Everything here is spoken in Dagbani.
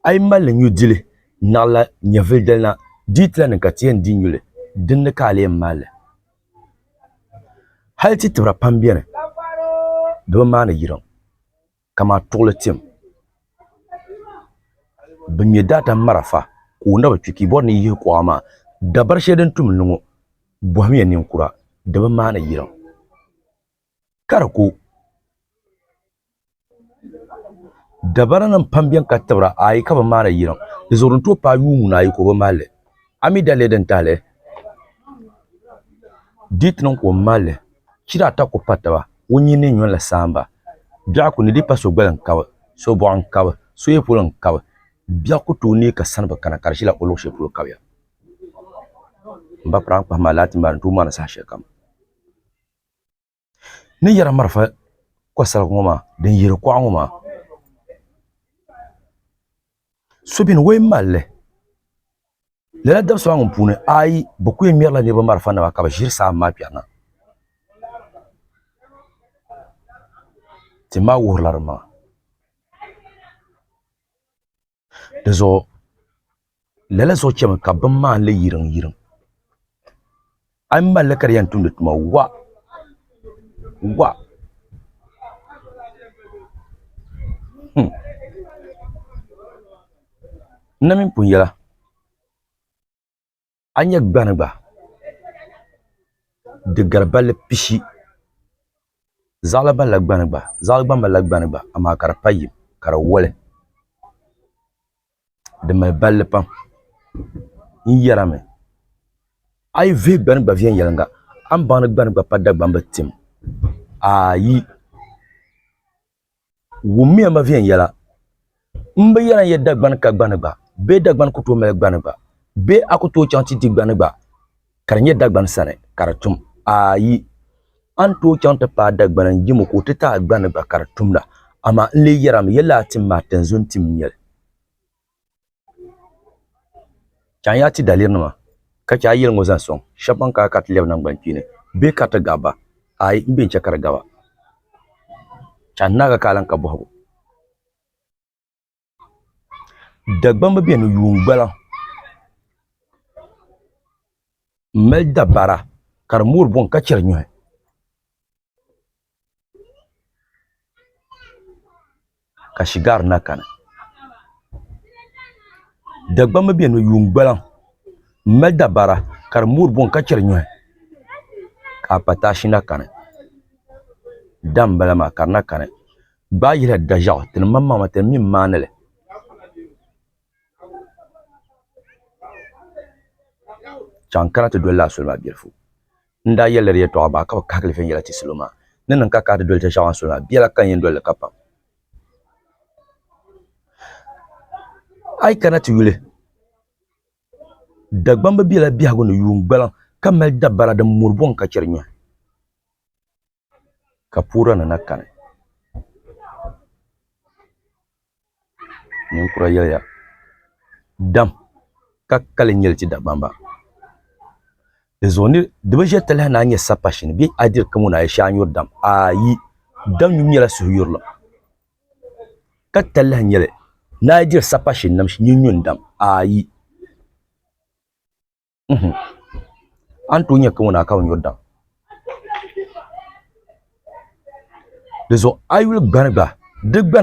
A yi mali li nyu dili, naɣila nyɛvili dali na, di yi ti lahi niŋ ka ti yɛn di nyuli, dinni ka a lee mali li. Hali ti tibira pam beni, di bi maani yiriŋ kaman tuɣili tim. Bɛ ŋme daadam marafa ka o na bi kpi ka yi bɔri ni yi yihi kuɣa maa. Dabari shɛli din tum li ŋɔ, bɔhimiya ninkura, di bi maani yiriŋ. Ka di ku Dabaranim pam bɛn ka tibira, ayi ka bɛ maani yiriŋ. Di zuɣu din tooi paai yuun ŋuna ayi ka o bi mali li. A mi daliri din tahi li? Di ti niŋ ka o mali li, chira ata ku pa taba, o nini ni nyɔnila saamba. Biɛɣu ku ni di pa so gbali n-kabi, so bɔɣu n-kabi, so ya polo n-kabi. Biɛɣu ku tooi neei ka sani bi kana ka di ʒila o luɣ shɛli polo kabiya. M ba pira n kpahi ma alaafee maa di ni tooi maani saha shɛlikam. Ni yɛra marafa kɔsaligu ŋɔ maa din yihiri kuɣa ŋɔ maa so beni o yi mali li lala dabisa maa ŋun puuni ayi bɛ ku yɛn ŋmɛrila niriba marafa nima ka bɛ ʒiri saɣim maa kpɛri na ti maa wuhirila di maŋa Di zuɣu lala zuɣu chɛmi ka bini maa lee yiriŋ yiriŋ a yi malli ka di yɛn tumdi tuma wa wa n na mii pun yɛla A nyɛ gbani gba di gari balli pishi zaɣila balila gbani gba zaɣila gba malila gbani gba amaa ka di pa yim ka di woli di mali balli pam n yɛrimi a yi vihi gbani gba viɛnyɛlinga a ni baŋ ni gbani gba pa Dagbamb tim ayi Wummiya ma viɛnyɛla, m bi yɛra n ya Dagbani ka gbani gba, bee Dagbani ku tooi mali gbani gba, bee a ku tooi chaŋ ti di gbani gba ka di nyɛ Dagbani sani ka di tum. Aai! A ni tooi chaŋ ti paai Dagbani n-jim o ka o ti ti a gbani gba ka di tumda, amaa n lee yɛrimi ya lala tim maa tinzun tim n-nyɛ li. Chaŋ ya ti dalirinima ka chɛ a yɛli ŋɔ zaŋ sɔŋ shɛba ban kana ka ti lɛbi naŋgbankpeeni bee ka ti gabi ba. Aai, m be n-chɛ ka di gaba. Chaŋ naaga ka a lan ka bɔhigu. Dagbamba beni yuun gbaliŋ m-mali dabara ka di moori buɣim ka chɛri nyɔhi. Ka shigari na kani. Dagbamba bɛ ni yuun gbaliŋ n mali dabara ka di moori buɣum ka chɛri nyohi ka apataashi na kani dam n bala maa ka di na kani gbaai yihila daʒiɛɣu ti ni maŋmaŋ maa ti ni mii maandi li chaŋ kana ti doli laa soli maa biɛlifu N daa yɛlila di yɛtɔɣa maa ka bi kahigili viɛnyɛla ti salo maa ni niŋ ka ka ti doli shɛli maa soli maa biɛla ka n yɛn doli li ka pam. A yi kana ti yuli Dagbamba bela biɛhigu ni yuun gbaliŋ ka mali dabara din moori buɣim ka chɛri nyɔhi ka puura ni na kani. Ninkura yɛliya, Dam ka kali nyɛli ti Dagbamba. Di zuɣu ni di bi ʒe talahi ni a nyɛ sapashini bee a diri kamo ni a yi shee a nyuri dam. Ayi, dam nyubu nyɛla suhuyurili ka talahi nyɛli ni a yi diri sapashini nam nyin nyu n-dam. Ayi. A ni tooi nyɛ kamo naa ka bi nyuri dam di zuɣu a yuli gbani gba di gbani.